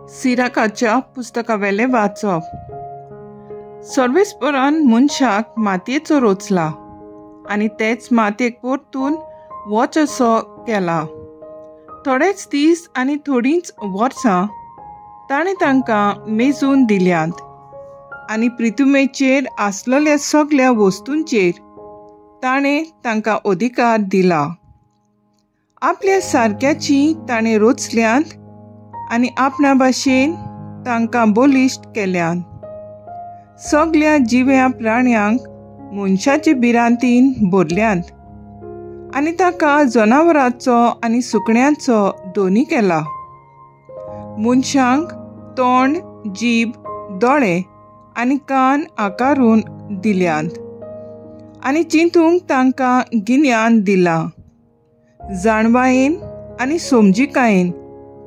सिराकाच्या पुस्तकावेलें वाचप. सर्वेस्परान मनशाक मातयेचो रोचला आनी तेच मातयेक परतून वच असो केला. थोडेच दीस आनी थोडींच वर्सां ताणें तांकां मेजून दिल्यांत आनी प्रितुमेचेर आसलेल्या सगळ्या वस्तूंचेर ताणें तांकां अधिकार दिला. आपल्या सारक्याची ताणें रोचल्यांत आनी आपणा भाशेन तांकां बलिश्ट केल्यांत. सगळ्या जिव्या प्राण्यांक मनशाचे भिरांतीन भरल्यांत आनी ताका जनावरांचो आनी सुकण्यांचो दोनी केला. मनशांक तोंड, जीब, दोळे आनी कान आकारून दिल्यांत आनी चिंतूंक तांकां गिन्यान दिलां. जाणवायेन आनी समजिकायेन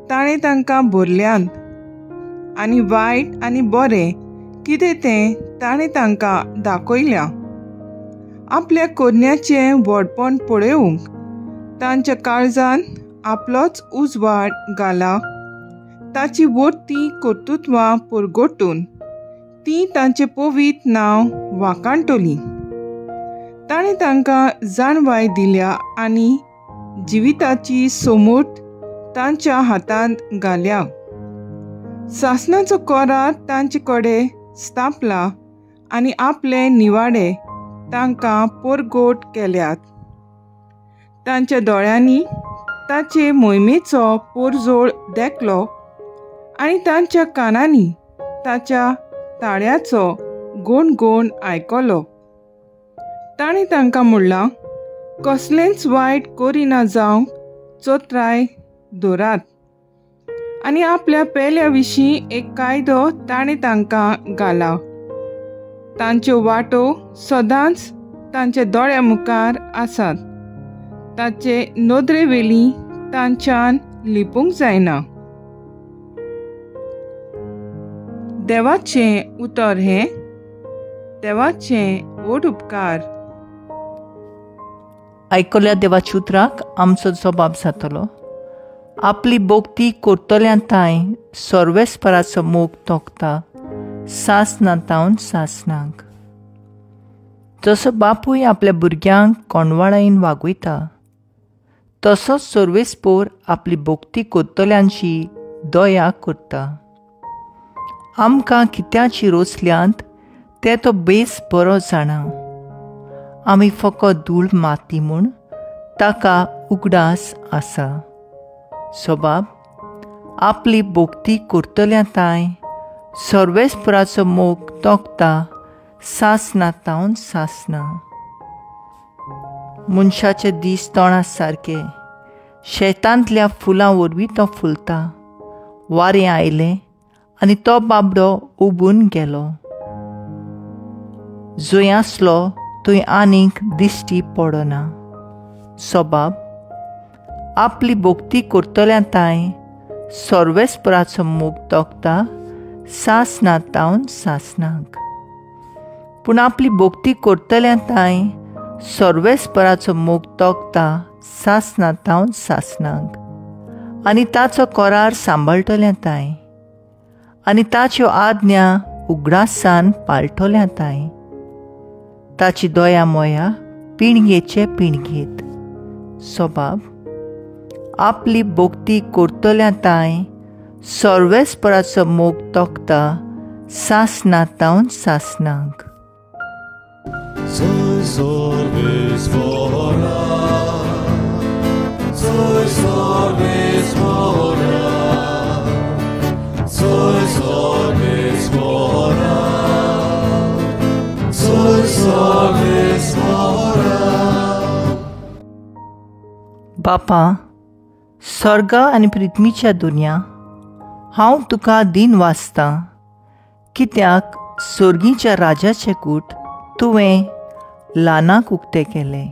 ताणें तांकां भरल्यांत आनी वायट आनी बरें कितें तें ताणें तांकां दाखयल्यां. आपल्या कोरन्याचें व्हडपण पळोवंक तांच्या काळजान आपलोच उजवाड घाला. ताची वरती कर्तृत्वां परगटून ती तांचें पवित्र नांव वाखाणटली. ताणें तांकां जाणवाय दिल्या आनी जिविताची समूर्त तांच्या हातांत घाल्या. सासणाचो करार तांचे कडेन स्थापला आनी आपले निवाडे तांकां परगट केल्यात. तांच्या दोळ्यांनी ताचे मोहिमेचो पोरजोळ देखलो आनी तांच्या कानांनी ताच्या ताळ्याचो गोणगोण आयकलो. ताणें तांकां म्हणलां, कसलेंच वायट करिना जावंक चोत्राय दवरात. आनी आपल्या पेल्या विशीं एक कायदो ताणें तांकां घाला. तांच्यो वाटो सदांच तांच्या दोळ्या मुखार आसात. ताचे नदरेवेली तांच्यान लिपूंक जायना. देवाचें उतर हें देवाचें व्हड उपकार. आयकल्या देवाच्या उतराक आमचो जबाब जातलो. आपली भोक्ती करतल्यां थांय सर्वेस्पराचो मोग तोखता सासना तावन सासनाक. जसो बापूय आपल्या भुरग्यांक कोंडवाळायेन वागयता तसोच सर्वेस्पोर आपली भोक्ती करतल्यांची दया करता. आमकां कित्याची रोचल्यांत ते तो बेस बरो जाणा. आमी फकत धूळ माती म्हूण ताका उगडास आसा. सोबाब आपली भोक्ती करतल्या थांय सर्वेस्पराचो मोग तोखता सासना तावन सासना. मनशाचे दीस तोंडा सारके शेतांतल्या फुलां वरवीं तो फुलता. वारें आयलें आनी तो बाबडो उबून गेलो. जंय आसलो थंय आनीक दिश्टी पडना. सोबाब आपली भोक्ती करतल्या थांय सर्वेस्पराचो मोग तोखता सासना तावन सासनाक. पूण आपली भोक्ती करतल्या थांय सर्वेस्पराचो मोग तोखता सासना तावन सासनाक आनी ताचो करार सांबाळटल्या थांय आनी ताच्यो आज्ञा उगडासान पाळटल्या थांय ताची दया मोया पिणगेचे पिणगेत. सोबाब आपली भोक्ती करतल्या थांय सर्वेस्पराचो मोग तोखता सासना तावन सासनाक. बापा, स्वर्ग आनी पृथ्वीच्या दुनिया, हांव तुका दिन वाचतां कित्याक सोर्गीच्या राजाचें कूट तुवें ल्हानाक उक्तें केलें.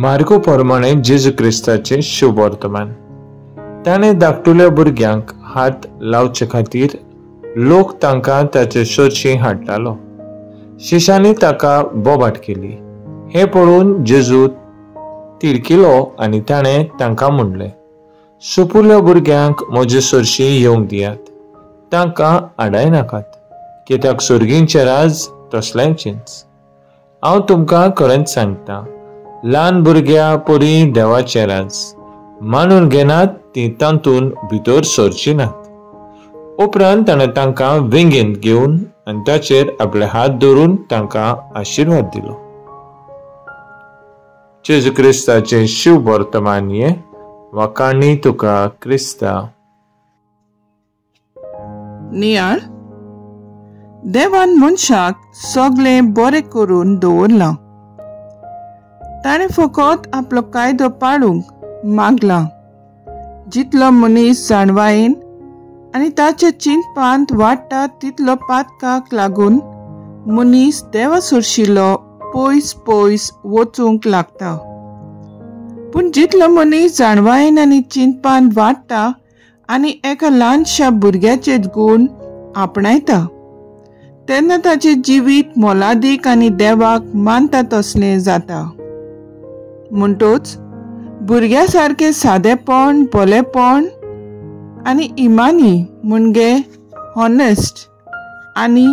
मार्को प्रमाणे जेजू क्रिस्ताचें शुभ वर्तमान. ताणें धाकटुल्या भुरग्यांक हात लावचे खातीर लोक तांकां ताचे सरशीं हाडटालो. शिशांनी ताका बोबाट केली. हें पळोवन जेजू तिडकिलो आनी ताणें तांकां म्हणलें, सुपुरल्या भुरग्यांक म्हजे सरशीं येवंक दियात, तांकां आडाय नाकात, कित्याक सर्गींचें राज तसल्यांचेंच. हांव तुमकां खरेंच सांगता, ल्हान भुरग्यां परी देवाचें राज मानून घेनात तीं तातूंत भितर सरचीं नात. उपरांत ताणें तांकां वेंगेंत घेवन आनी ताचेर आपले हात धरून तांकां आशिर्वाद दिलो. जेजू क्रिस्ताचें शुभ वर्तमान हें. वाखाणी तुका क्रिस्ता. नियाळ. देवान मनशाक सगळें बरें करून दवरलां. ताणें फकत आपलो कायदो पाळूंक मागलां. जितलो मनीस जाणवायेन आनी ताच्या चिंतपांत वाडटा तितलो पातकाक लागून मनीस देवा सरशिल्लो पयस पयस वचूंक लागता. पूण जितलो मनीस जाणवायेन आनी चिंतपान वाडटा आनी एका ल्हानशा भुरग्याचे गूण आपणायता तेन्ना ताचें जिवीत मोलादीक आनी देवाक मानता तसलें जाता. म्हणटोच भुरग्या सारकें सादेपण, भोलेपण आनी इमानी म्हणजे हॉनेस्ट आनी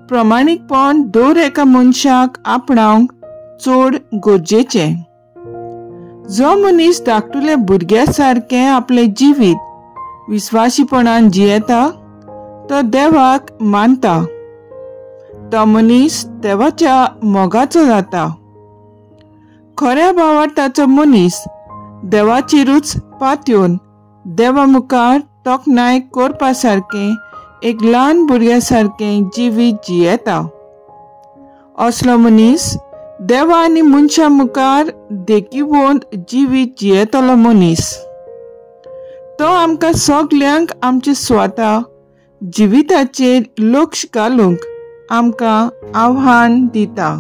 प्रमाणीकपण दर एका मनशाक आपणावंक चड गरजेचें. जो मनीस धाकटुल्या भुरग्या सारकें आपलें जिवीत विस्वाशीपणान जियेता तो देवाक मानता. तो मनीस देवाच्या मोगाचो जाता. खऱ्या भावार्थाचो मनीस देवाचेरूच पातयेवन देवा मुखार तोखणाय करपा सारकें एक ल्हान भुरग्या सारकें जिवीत जियेता. असलो मनीस देवा आनी मनशां मुखार देखीवंत जिवीत जियेतलो मनीस. तो आमकां सगल्यांक आमचे स्वता जिविताचेर लक्ष घालूंक आमकां आव्हान दिता.